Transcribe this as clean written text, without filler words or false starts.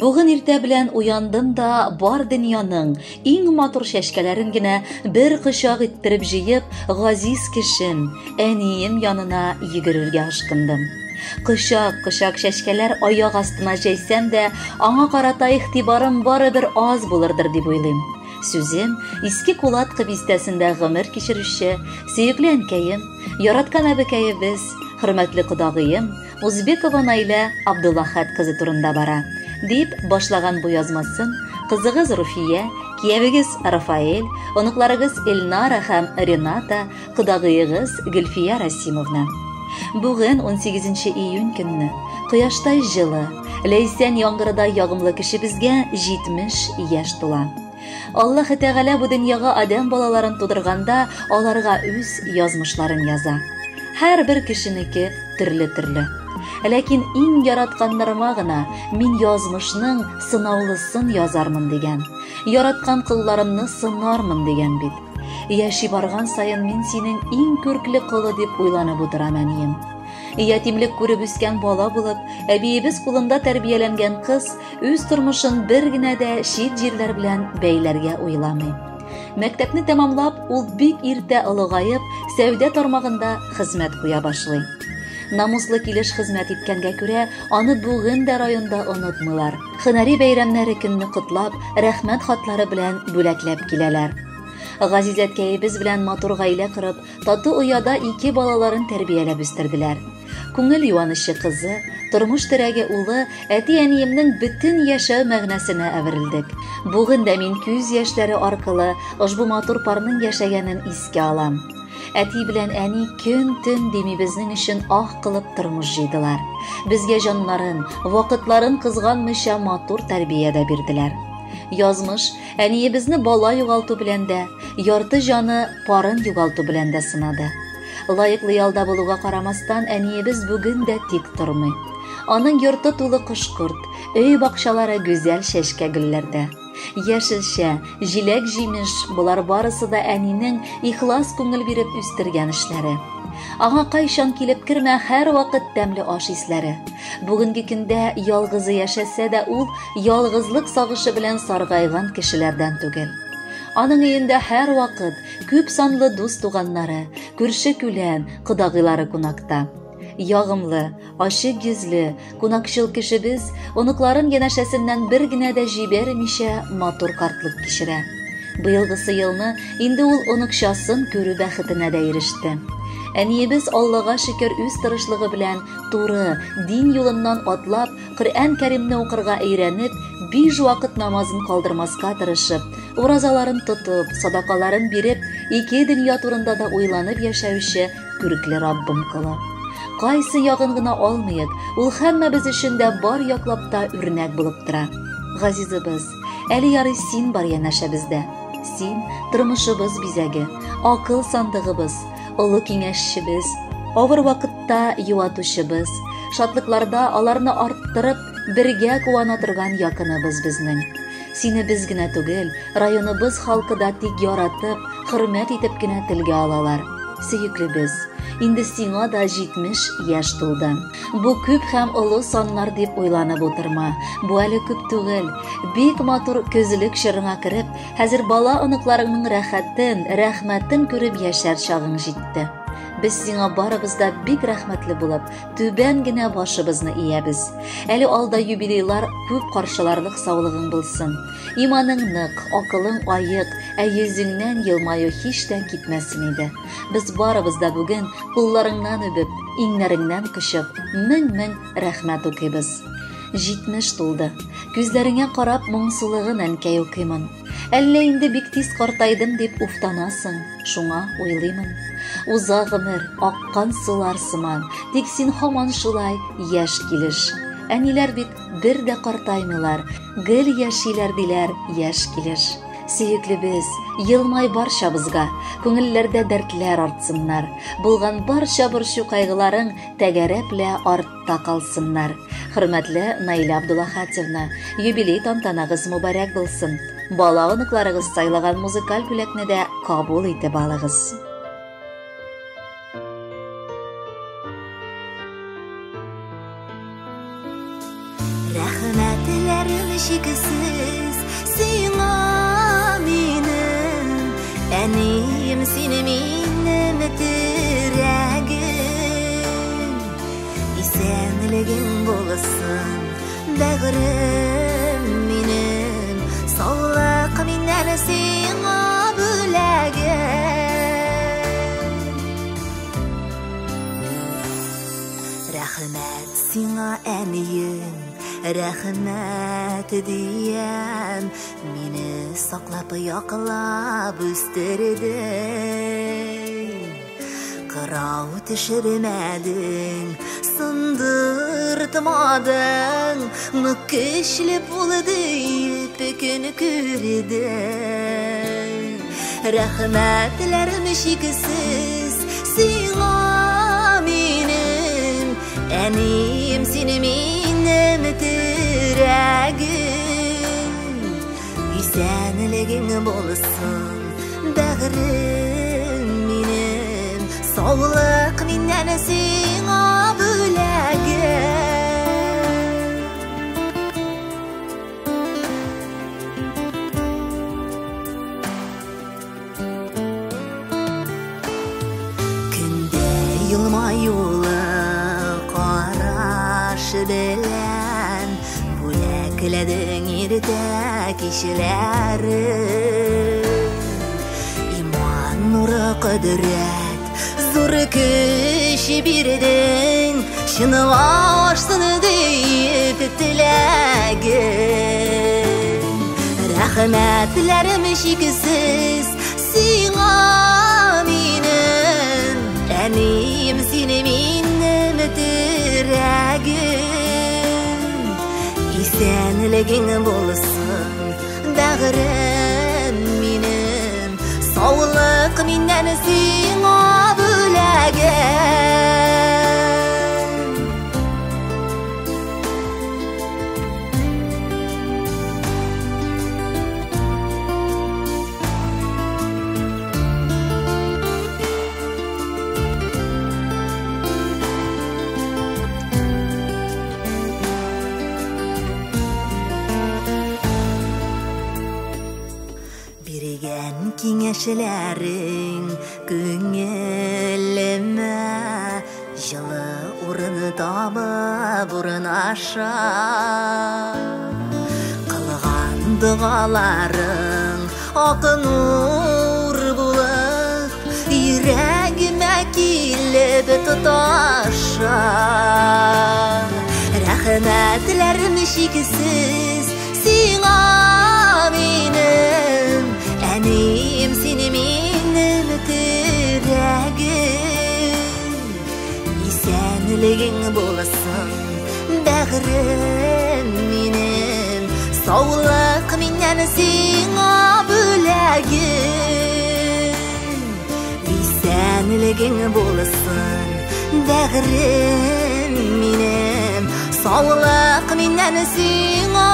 Бүген иртә белән уяндым да бар дөньяның иң матур чәчкәләрен генә бер кочак иттереп җыеп, газиз кешем, әнием янына йөгерергә ашкындым. Кочак-кочак чәчкәләр аяк астына җәйсәм дә, аңа карата игътибарым барыбер аз булырдыр дип уйлыйм. Сүзем Иске Кулаткы бистәсендә гомер кичерүче сөекле әнкәем, яраткан әбекәебез, хөрмәтле кодагыем Узбекова Наилә Абдуллахат кызы турында бара, дип башлаган бу язмасын кызыгыз Руфия, киявегез Рафаэль, оныкларыгыз Эльнара һәм Рената, кодагыегыз Гөлфия Расимовна. Бүген 18 июнь көнне кояштай җылы, ләйсән яңгырдай ягымлы кешебезгә 70 яшь тула. Аллаһ Тәгалә бу дөньяга адәм балаларын тудырганда аларга үз язмышларын яза. Һәрбер кешенеке төрле-төрле. Ләкин иң яратканнарыма гына мин язмышның сынаулысын язармын дигән. Яраткан колларымны сынармын дигән бит. Яши барган саен мин синең иң күркле колы дип уйланып утырам, әнием. Ятимлек күреп үскән бала булып, әбиебез кулында тәрбияләнгән кыз үз тормышын бер генә дә чит җирләр белән бәйләргә уйламый. Мәктәпне тәмамлап, ул бик иртә олыгаеп, сәүдә тармагында хезмәт куя башлый. Намуслы килеш хезмәт иткәнгә күрә, аны бүген дә районда онытмыйлар. Һөнәри бәйрәмнәре көнне котлап, рәхмәт хатлары белән бүләкләп киләләр. Газиз әткәебез белән матур гаилә корып, тату ояда ике балаларын тәрбияләп үстерделәр. Күңел юанычы кызы, тормыш терәге улы, әти-әниемнең бөтен яшәү мәгънәсенә әверелдек. Бүген дә мин күз яшьләре аркылы ошбу матур парның яшәгәнен искә алам. Әти белән әни көн-төн дими безнең өчен ах кылып тормыш җыйдылар. Безгә җаннарын, вакытларын кызганмыйча матур тәрбия дә бирделәр. Язмыш әниебезне бала югалту белән дә, ярты җаны парын югалту белән дә сынады. Лаеклы ялда булуга карамастан, әниебез бүген дә тик тормый. Аның йорты тулы кош-корт, өй бакчалары гүзәл чәчкә гөлләрдә. Яшелчә, җиләк-җимеш, болар барысы да әнинең ихлас күңел биреп үстергән эшләре. Аңа кайчан килеп кермә, һәрвакыт тәмле аш исләре. Бүгенге көндә ялгызы яшәсә дә, ул ялгызлык сагышы белән саргайган кешеләрдән түгел. Аның өендә һәрвакыт күп санлы дус-туганнары, күрше-күлән, кодагыйлары кунакта. Ягымлы, ачык йөзле, кунакчыл кешебез оныкларын янәшәсеннән бер генә дә җибәрмичә матур картлык кичерә. Быелгысы елны инде ул оныкчасын күрү бәхетенә дә иреште. Әниебез Аллага шөкер үз тырышлыгы белән туры, дин юлыннан атлап, Коръән Кәримне укырга өйрәнеп, биш вакыт намазын калдырмаска тырышып, уразаларын тотып, садакаларын биреп, ике дөнья турында да уйланып яшәүче күрекле Раббым колы. Кайсы ягын гына алмыйк, ул һәммәбез өчен дә бар яклап та үрнәк булып тора. Газизыбыз, әле ярый син бар янәшәбездә. Син тормышыбыз бизәге, акыл сандыгыбыз, олы киңәшчебез, авыр вакытта юатучыбыз, шатлыкларда аларны арттырып, бергә куана торган якыныбыз безнең. Сине без генә түгел, районыбыз халкы да тик яратып, хөрмәт итеп кенә телгә алалар. Сөеклебез, инде сиңа да 70 яшь тулды. Бу күп һәм олы саннар дип уйланып утырма. Бу әле күп түгел. Бик матур көзлек чорыңа кереп, хәзер бала оныкларыңның рәхәтен, рәхмәтен күреп яшәр чагың җитте. Без сиңа барыбыз да бик рәхмәтле булып, түбән генә башыбызны иябез. Әле алда юбилейлар күп каршыларлык саулыгың булсын. Иманың нык, акылың аек, ә йөзеңнән елмаю һич тә китмәсен иде. Без барыбыз да бүген кулларыңнан үбеп, иңнәреңнән кочып, мең-мең рәхмәт укыйбыз. 70 тулды. Күзләреңә карап моңсулыгын әнкәй укыймын. Әллә инде бик тиз картайдым дип уфтанасың, шуңа уйлыймын. Уза гомер, аккан сулар сыман, тик син һаман шулай яшь килеш. Әниләр бит бер дә картаймыйлар, гел яшиләр диләр яшь килеш. Сөеклебез, елмай барчабызга, күңелләрдә дәртләр артсыннар. Булган барча борчу кайгыларың тәгәрәп лә артта калсыннар. Хөрмәтле Наилә Абдулахатьевна, юбилей тантанагыз мөбарәк булсын. Бала оныкларыгыз сайлаган музыкаль бүләкне дә кабул итеп алыгыз. Рәхмәтләр. Рәхмәтләрем чиксез сиңа минем, әнием, син минем терәгем. Исәнлегең булсын, бәгърем минем, саулык миннән сиңа бүләгем. Рәхмәт сиңа, әнием, рәхмәт диям, мине саклап, яклап үстердең. Кырау төшермәдең, сындыртмадың, нык көчле бул диеп көн күрдең. Рәхмәтләрем чиксез сиңа минем, әнием, син минем терәгем. Исәнлегең булсын, бәгърем минем, саулык миннән сиңа бүләгем. Көндә елмаюлы караш белән бүләкләдең иртә кичләрен. Иман нуры, кодрәт, зур көч бирдең, чынга ашсын диеп теләгем. Рәхмәтләрем чиксез сиңа минем, әнием, син минем терәгем. Исәнлегең булсын, бәгърем минем, саулык миннән сиңа бүләгем. Биргән киңәшләрең күңелемә җылы урын табып урнаша. Кылган догаларың ак нур булып йөрәгемә килеп тоташа. Рәхмәтләрем чиксез сиңа минем, әнием, син минем терәгем. Исәнлегең булсын, бәгърем минем, саулык миннән сиңа бүләгем. Исәнлегең булсын, бәгърем минем, саулык миннән сиңа